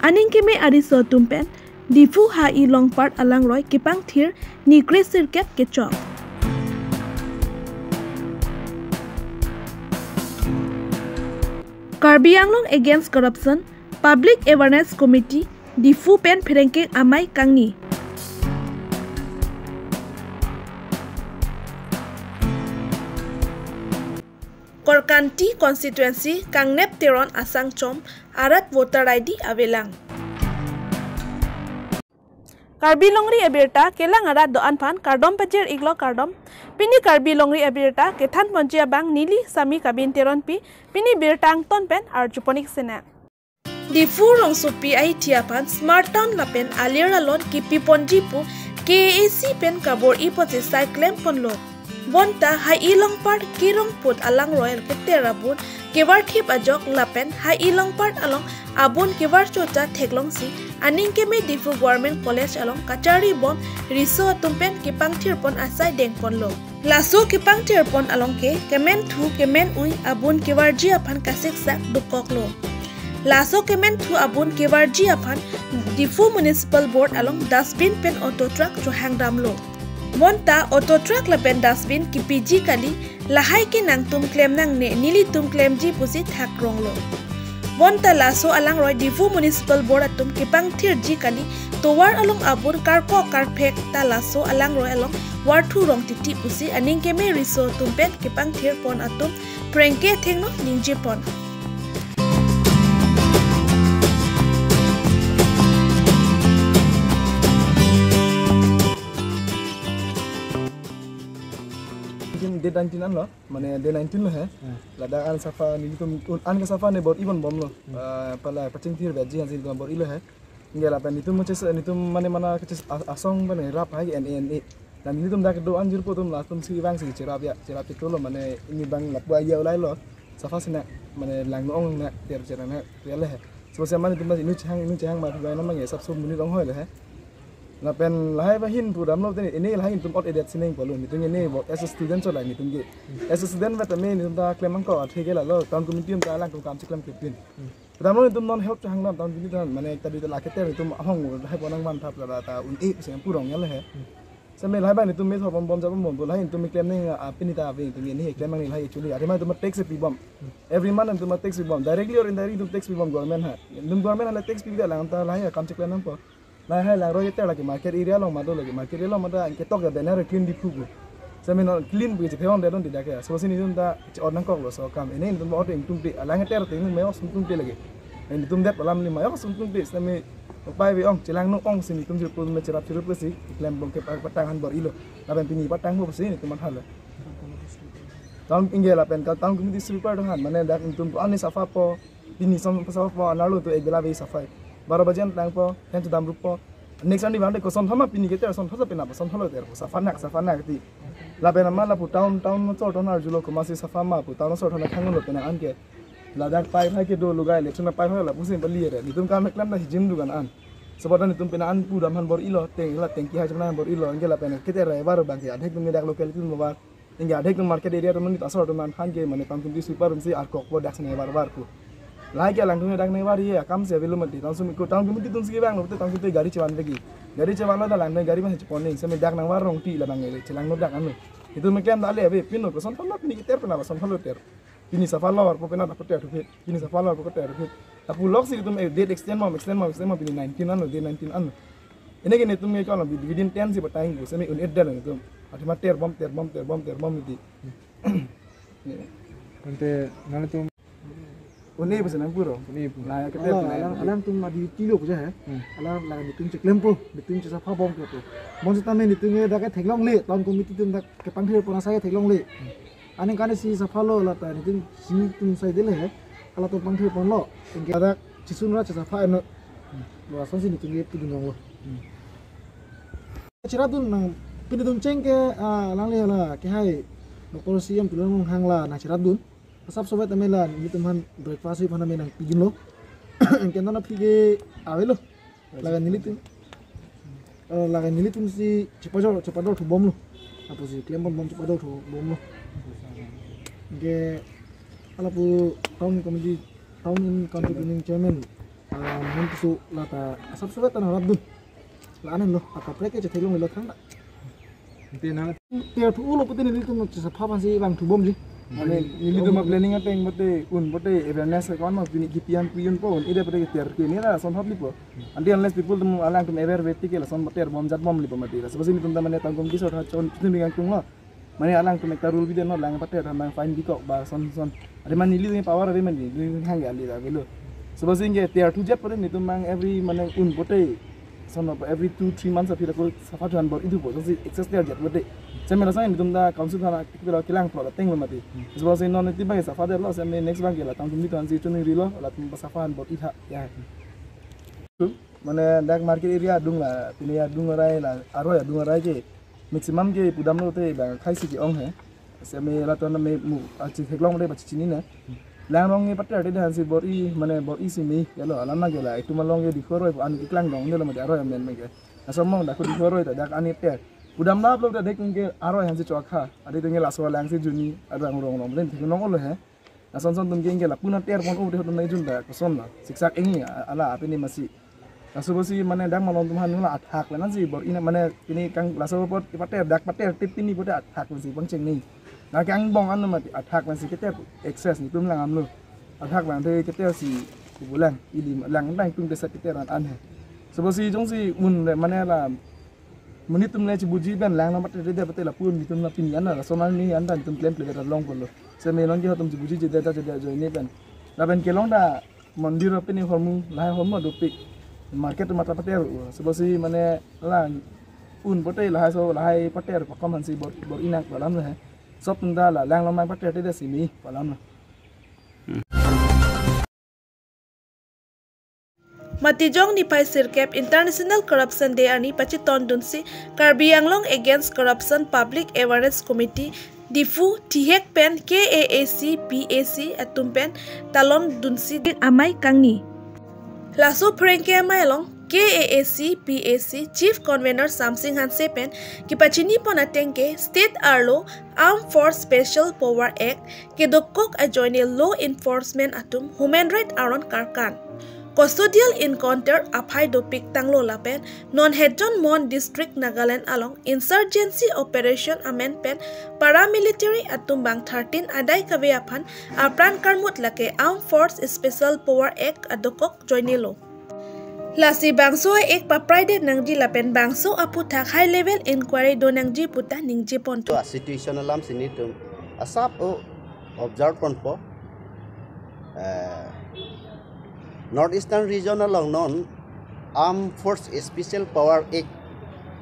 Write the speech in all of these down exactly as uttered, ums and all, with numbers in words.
Aning keme ariso atum pen Diphu Hai-i Longpart alangroi kepangthir ni kre sirkep kechok. Karbi Anglong Against Corruption Public Awareness Committee Diphu pen pherangke amei kangni. Korkanthi constituency Kangnep Teron asangchom arat voter I D avelang. Karbi Longri abirta kelang arat do-an aphan kardom pajir-iklo, kardom. Pini Karbi Longri abirta kethan ponji abang neli Sami Kabin Teronpi, pini birta angton pen arjupon-ik sinang. Diphu rongsopi ahithi aphan Smart Town lapen alir alon kipi ponji pu K A A C pen kabor-i apotsi sai klem ponlo. Bonta Hai-i Longpart kerong put alangroi keter abun kevarthip ajok lapen Hai-i Longpart along abun kevarchocha theklongsi aning keme Diphu Government College along kacharli bom riso atum pen kepangthir pon asai deng ponlo. Laso kepangthir pon along ke kementhu kemen-ui abun kevarji aphan kasiksak dokoklo. Laso kementhu abun kevarji aphan Diphu Municipal Board along dustbin pen auto truck chohang damlo. Bonta auto truck lapen dustbin kipiji kali, lahai ke nangtum klem nangne, nelitum klemji pusi thak ronglo. Bonta laso alangroi Diphu Municipal Board atum kepangthirji kali, tovar along abun karkok karphek ta laso alangroi along varthu rong titi pusi aning keme riso atum pen kepangthir pon atum pherangke athengno ningje pon. Nineteen, date nineteen anlo, mane day nineteen lo he. Hmm. Ladak an safa nelitum, an ke safa ne bor-i pon bomlo. Hmm. Ah, pala pachingthir veji hansi nelitum bor-ilo he. Ingge lapen nelitum mo ches, nelitum mane mana keches a-, asong mane rap hai N A N A. Dan nelitum dak do-an jirpo atum latum si bang si cherap ya, cherap itu lo mane ini bang lapu aja ulai lo. Safa sina mane langno-ong na ter chera na ter le he. So se mane nelitum inu chehang, inu chehang ma bang na mange sab so muni rong hoi le he. Lapen lahai ba hin pu damlo te ini lahai nelitum ot edet sining polo nelitum ini bo as a student so lahai nelitum ke. As a student ba tame nelitum ta klem angko athe ke lalo town committee ta lang kam si klem kepin. Damlo nelitum non help chehang dam town committee ta mane ta di ta la keter nelitum ahong lahai ponang man thap la ta un-e se purong ya le he. Seme lahai ba nelitum me thor bom bom jabom bom lahai nelitum me klem ning apini ta ave nelitum ini klem nang lahai actually ade ma nelitum tax pi bom. Every month nelitum tax pi bom. Directly or indirectly nelitum tax pi bom government ha. Nelitum government ha le tax pi da lang ta lahai kam si klem nangpo. Lahai langroi keter lake market area along ma do lake market area along ma da ketok ya banner clean Diphu pu. Seme non clean pu chephe-ong de don di dak ya. So si nelitum ta che-or nangkoklo so kam. Ini nelitum ot ingtungte alang keter te nelitum me-ok sungtungte lake. Nelitum det alam ni me-ok sungtungte seme upai ave-ong chelangno-ong si nelitum jirpo me cherap cherap ke si klem bom ke pa-, patang han bor-ilo. Lapen pini patang bo si nelitum matha le. Town ingge lapen ka town committee sweeper do han mane dak nelitum ani safa po. Pini som safa po alarlo to ek bela ave safa. Baro bajen tangpo, hen chedam ruppo. Next ani bang de koson thoma pini keter son thosa pena son tholo ter safa nak safa nak ti. Lapen ama lapu town town sor ton arjulo komatsi safa ma pu town sor ton khanglo pena an ke. Ladak pai phai kedo lugai election pai phai lapu sim bali re. Nelitum kam klem na hijim dugan an. Sebab nelitum pena an pu dam han bor-ilo, teng la tengki hai chemna han bor-ilo, ingge lapen keter rai baro bang ke adhek nelitum dak local nelitum bor. Ingge adhek nelitum market area nelitum asor nelitum han ke mane town committee sweeper si arkok po dak sene bar bar pu. Lahai ke lang nelitum dak ne bar ye kam si avelo mati town sum ko town committee atum si bang lo town committee gari chevan vegi. Gari chevanlo ta lang gari ma cheponing seme dak nangvar rong ti labang ele chelangno dak anlo. Nelitum me klem da le ave pino koson thoma pini keter pena koson tholo ter. Pini safa lor po pena ta keter thupit. Pini safa lor po keter thupit. Lapu lok si nelitum eh, date extend bom extend bom extend bom pini nineteen anlo date nineteen anlo. Ini ke nelitum ke kalau within ten si patang pu seme un-e det nelitum. Athema ter bom ter bom ter bom ter bom iti. Ante nangtum un-e pu si nangpuro. Un-e pu. Lahai keter alang, alang, alang tum adi tilo pu ja he. Hmm. Alang alang nelitum cheklempo, nelitum chesafa bom kepo. Bonsita me nelitum ke dak ke theklongle, town committee atum dak kepangthir pon asai theklongle. Hmm. Aning kani si safa lo lata nelitum si nelitum sai dele he. Halatum pangthir ponlo. Ingke dak chisun ra chesafa eno. Hmm. Lo asonsi nelitum ke pidun longlo. Hmm. Cheratdun nang pini nelitum cheng ke, ah, alangle la kehai Doctor C M Tuliram Ronghang la nangcheratdun. Asap sobat ame la nelitum aphan breakfast aphan ame nangpidunlo. Ingke non aphi ke avelo. Laga nelitum. Eh, laga nelitum si chepador, chepador thu bomlo. Lapusi klem bom bom chepador thu bomlo. Ingke lapu town committee, town and council planning chairman Mun pusu lata asap surat tan harap dun. La anen lo, akaprek ke chetheklong lo thang ta. Ante na. Tiar thu ulo pute nelitum chesapha aphansi vangthu bomji. Mane nelitum ma planning ateng pute un pute awareness kon ma pini kipian piyun po un ida pute tiar ke ni la son hap lipo. Until unless people tum alangtum aware veti ke lason pute bom jat bom lipo mati. Laso apotsi nelitum ta mane tangkum kisor ha chon chun bingang tung lo. Mane alangtum ekta rule bidin lo lang pute than bang fine bikok ba son son. Ade mane nelitum power ade mane nelitum hang ya li da belo. Laso apotsi ke tiar thu jat pute nelitum mang every mane un pute son of every two three months aphi lako sapha than bor-i thupo, jongsi excess tiar jat pute. Seme lason nelitum ta council thana kipilo kelang pro ateng lo mati. Laso apotsi non nelitum bang sapha det lo, seme next bang ke la tangtum di thansi chuning rilo, latum sapha than bor-i tha ya. Mane dak market area adung la, pine adung arai la, aroi adung arai ke maximum ke pudam lo te bang khai si ke-ong he. Seme latum me mu achi theklong de ba chini ne. Lang rong ni pute te dan si bor-i, mane bor-i si me ya lo, alam ma ke la itum along ke dikhor roi an keklang dong de lo mati aroi amen me ke. Asomong dak dikhor roi ta dak ani te. Pudam lap lo ta dek ke aroi aphansi chokha. Ade te laso lang si juni adang rong rong den theklong lo he. Lason son atum ke ingke lapu na ter pon ur de hotum na ijun da koson na. Siksak ingni a-, ala apini masi. Laso apotsi mane dak malom atum han la athak le nansi bor-i na mane pini kang laso apot pute dak pute tip pini pute athak nansi pon cheng ni. Na kang bong an mati athak nansi keter excess nelitum lang amlo. Athak lang te keter si kubulang ili lang tang tung desa keter an an he. Laso apotsi jongsi un le mane la monit atum le chibuji pen lang na pute de pute lapu nelitum la pini an na lason an ni an dan nelitum plan plan long pon lo. Seme non ke hotum chibuji je data je ajoine pen. Lapen kelong ta mondir pini hormu lahai hormu dopik. Market atum ta pute ru. Laso apotsi mane la un pute lahai so lahai pute ru pakom aphansi bor bor-i nang pu alam lo he. Sob atum ta la lang lo mai pute te si me pu alam lo. Matijong niphai sirkep International Corruption Day arni pachetong dunsi Karbi Anglong Against Corruption Public Awareness Committee Diphu, Tihek pen K A A C P A C atum pen talon dunsi din amei kangni. Laso pherangke amei along K A A C P A C Chief Convener Samsing Hanse pen kepachini pon ateng ke state arlo Armed Force Special Power Act kedokok ajoine law enforcement atum human right aron karkan. Custodial encounter aphai dopik tanglo lapen non Hejon Mon District Nagaland along insurgency operation amen pen paramilitary atum bang thirteen adai kave aphan apran karmut lake Armed Force Special Power Act adokok joine lo. Lasi bangso ek paprai det nangji lapen bangso aphuthak high level inquiry do nangji puta ningje pon to. A situation alam si nelitum asap o observe ponpo. Eh, North Eastern Region along non Armed Force Special Power Act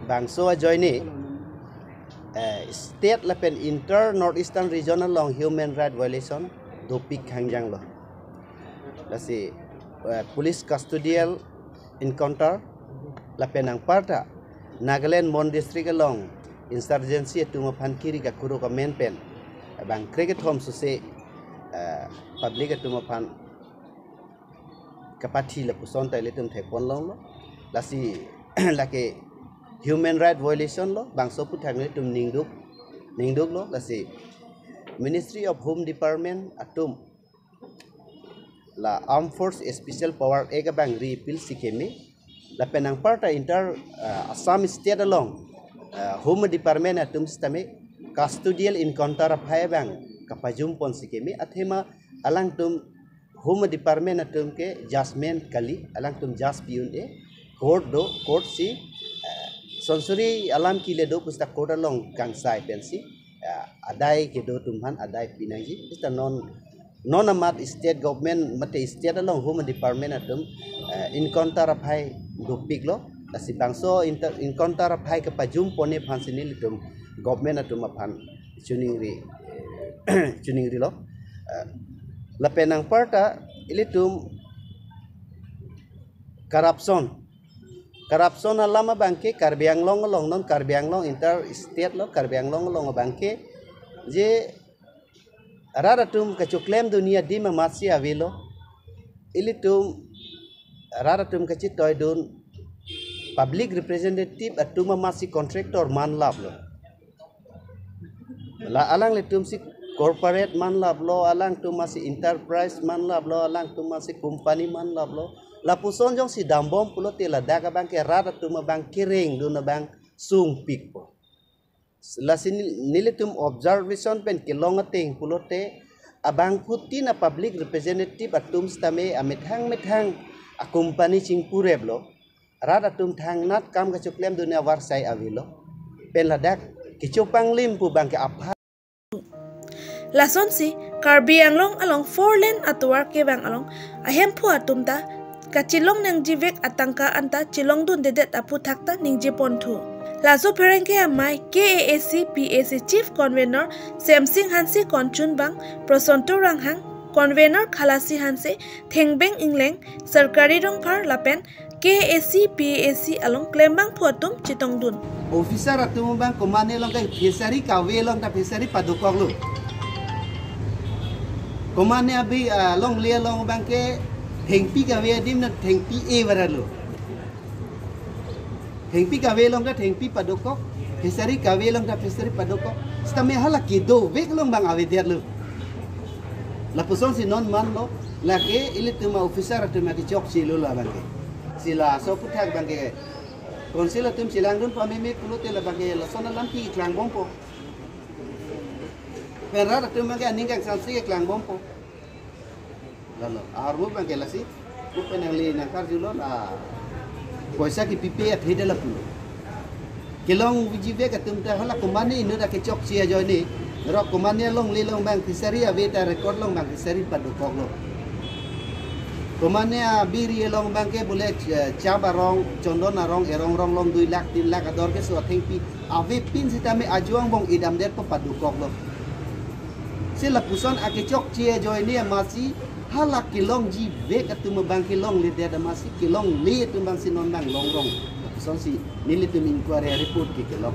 bangso ajoine, eh, state lapen inter North Eastern Region along human right violation dopik hangjang lo. Lasi, eh, police custodial encounter lapen anparta Nagaland Mon District along insurgency atum aphan kiri kakuruk amen pen bang krekethom suse, eh, public atum aphan kapathi lapuson ta ilitum thek pon longlo. Lasi lake human right violation lo, bangso aphuthak nelitum ningduk, ningduk lo, lasi Ministry of Home Department atum la Armed Force Special Power Act abang repeal si keme. Lapen anparta inter, uh, Assam State along, uh, Home Department atum sitame custodial encounter aphai abang kapajum pon si keme. Athema alangtum Home Department atum ke judgment kali, alangtum judge pi un-e, court do, court si, uh, sonsuri alam kile do pusita court along kangsai pensi, uh, adai kedo atum aphan adai pinangji. Pusita non non amat state government mate state along Home Department atum, eh, encounter aphai dopik lo. Lasi bangso inter-, encounter aphai kepajum pon aphan si nelitum government atum aphan chuningri, chuningri lo. Eh, lapen anparta ilitum corruption, corruption alam abangke Karbi Anglong along non Karbi Anglong inter state lo, Karbi Anglong along abangke je rat atum kachoklem dun adim amatsi avelo. Ilitum rat atum kachetoidun public representative atum amatsi contractor manlap lo. La alanglitum si Corporate man laplo, alangtum masi enterprise man laplo, alangtum masi company man laplo. Lapuson jongsi dambom pulote ladak abang ke rat atum abang kerengdun abang sungpikpo. Lasi nel-, nelitum observation pen kelong ateng pulote abangphutin a public representative atum sitame amethang methang a company chingpureplo. Rat atum thangnat kam kachoklemdun avarsai avelo. Pen ladak kechopanglim pu abang ke apha. Lasonsi Karbi Anglong along four lane atovar kevang along ahemphu atum ta kachelong nangjivek atangka anta chelongdundedet aphuthak ta ningjeponthu. Laso pherangke amei K A A C P A C Chief Convener Semsing Hanse, konchunbang Prosonto Ronghang, Convener Khalasi Hanse, Thengbeng Engleng, Sarkari Rongphar lapen K A A C P A C along klembangphu atum chetongdun. Officer atum abang komane along ke fishery kave along ta fishery padokoklo. Komane abi, ah, longle along abang ke thengpi kave adim na thengpi e varalo. Thengpi kave along ta thengpi padokok, fishery kave along ta fishery padokok. Sitame hala kedovek along abang avedetlo. Lapusonsi non manlo, lake ilitum a officer atum akechokchelo labang ke. Si laso aphuthak abang ke council atum chelangdun pameme pulote labang ke lason alam keklangbompo. Pen rat atum abang ke aning kangsamsi keklangbompo. Lalo, ahormu abang ke lasi, bukan nangli nangkarjulo la, poisa kepipe athe da lapu. Kelongjivek atum ta hala komane inut akechokche ajoine, rok komane alongle along abang fishery ave ta record along abang fishery padokoklo. Komane abiri along abang ke bole, eh, chap arong, chondon arong, erong rong along dui lakh, tin lakh ador keso athengpi avepin sitame ajo angbong idamdetpo padokoklo. Si lapuson akechokche ajoine amatsi hala kelongjivek atum abang kelongledet amatsi kelongle atum abangsi non abang longrong. Lapusonsi nelitum inquiry report ke kelong.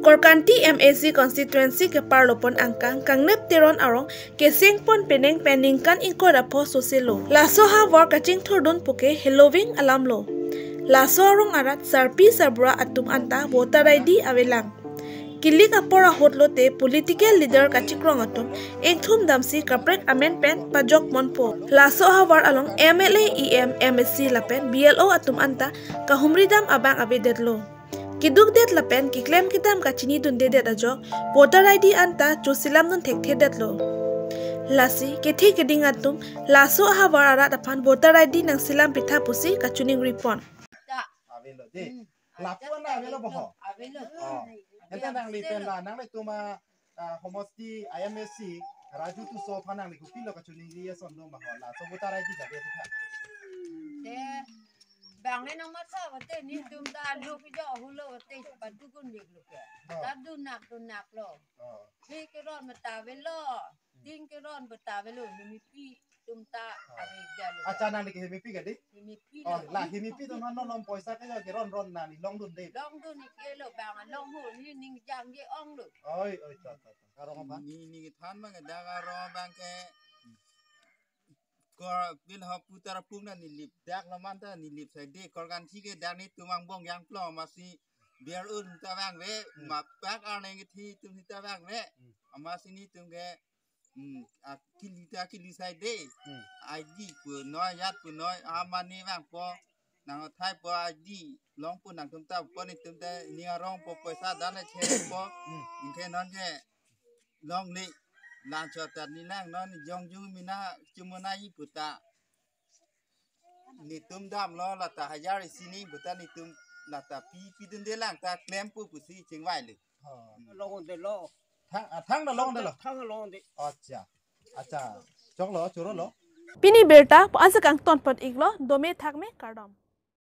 Korkanthi M A C constituency keparlopon angkang Kangnep Teron arong kesengpon penang pen ningkan ingkoi ra pho soselo. Laso ahavar kachingthurdun puke heloving alamlo. Laso arong arat sarpi sarbura atum anta voter I D avelang. Kilik apor ahut lote political leader kachikrong atum ingthum damsi kaprek amen pen pajokmonpo. Laso ahavar along M L A, E M, M A C lapen B L O atum anta kahumridam abang avedetlo. Kedukdet lapen keklem kedam kachinidundedet ajok voter I D anta choselamdun thekthedetlo. Lasi kethe keding atum laso ahavar arat aphan voter I D nangselam pitha pusi kachiningripon. Avelo de. Hmm. Lapu-an avelo boho. Avelo. Oh. Ente nangli pen la, nanglitum a, ah, homosti I M A C, Raju Tisso aphan nangli kopilo kachiningri ason do ma ho. Laso voter I D kave aphuthak. Te, bang le nangmatha vote netum ta lo kijo hulo vote padukun dik lo ke. Oh. Ta dunak dunak lo. Oh. He keron mata avelo. Ding keron beta avelo, himipi atum ta, ah, ave jalo. Acha nangli ke himipi kadi? Himipi. Oh, lo. La himipi atum non non poisa ke keron ron nangli longdunde. Longdun ni ke lo bang long ho ni ning jang je ong lo. Oi, oi, ta, ta, ta. Arong abang? Ni, ni than abang dak arong abang ke. Kor bin ho putar pung na nelip dak laman ta nelip saide Korkanthi ke dak netum angbong jangplo amatsi biar un ta vangve, hmm, mapak arneng kethi atum ta vangve. Hmm. Amatsi netum ke, hmm, akili ta akili saide. Hmm. I D punoi, ajat punoi, amane vangpo, nang athai po I D longpo nangtum ta po netum ta ni arong po poisa dan a che po. Hmm. Ingke non ke longle, lang chot ta ni lang non jongjung mina chumona i puta. Netum damlo lata hajar isi ni puta netum lata pi pidunde lang ta klempo pusi chingvai le. Oh. Longdelo. Thang, ah, thang na longdelo. Thang longde. Acha. Acha. Choklo, chorolo. Pini birta pu-an si kangton pon iklo, dome thakme kardom.